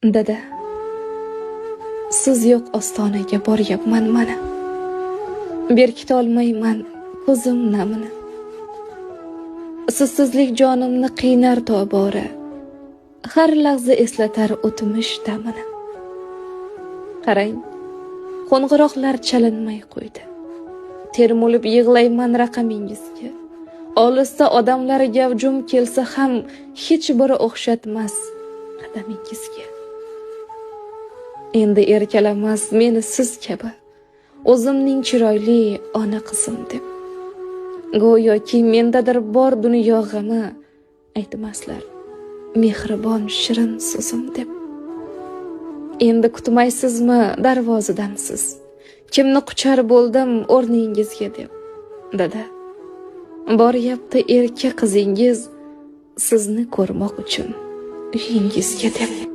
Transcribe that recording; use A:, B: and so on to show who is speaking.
A: Dada, siz yo'q ostonaga boryapman mana. Berkitolmayman ko'zim namini. Sizsizlik jonimni qiynar tobora. Har lahza eslatar o'tmish damini. Qarang, qo'ng'iroqlar chalinmay qo'ydi. Termulib yig'layman raqamingizga. Olisda odamlar gavjum kelsa ham hech biri o'xshatmas qadamingizga. Endi erkalamas meni siz kabi o'zimning chiroyli ona qizim deb. Go'yoki mendadir bor dunyo g'ami, aytmaslar mehribon shirin so'zim deb. Endi kutmaysizmi darvozadan siz? Kimni quchar bo'ldim o'rningizga deb. Dada, boryapti erka qizingiz sizni ko'rmoq uchun uyingizga deb.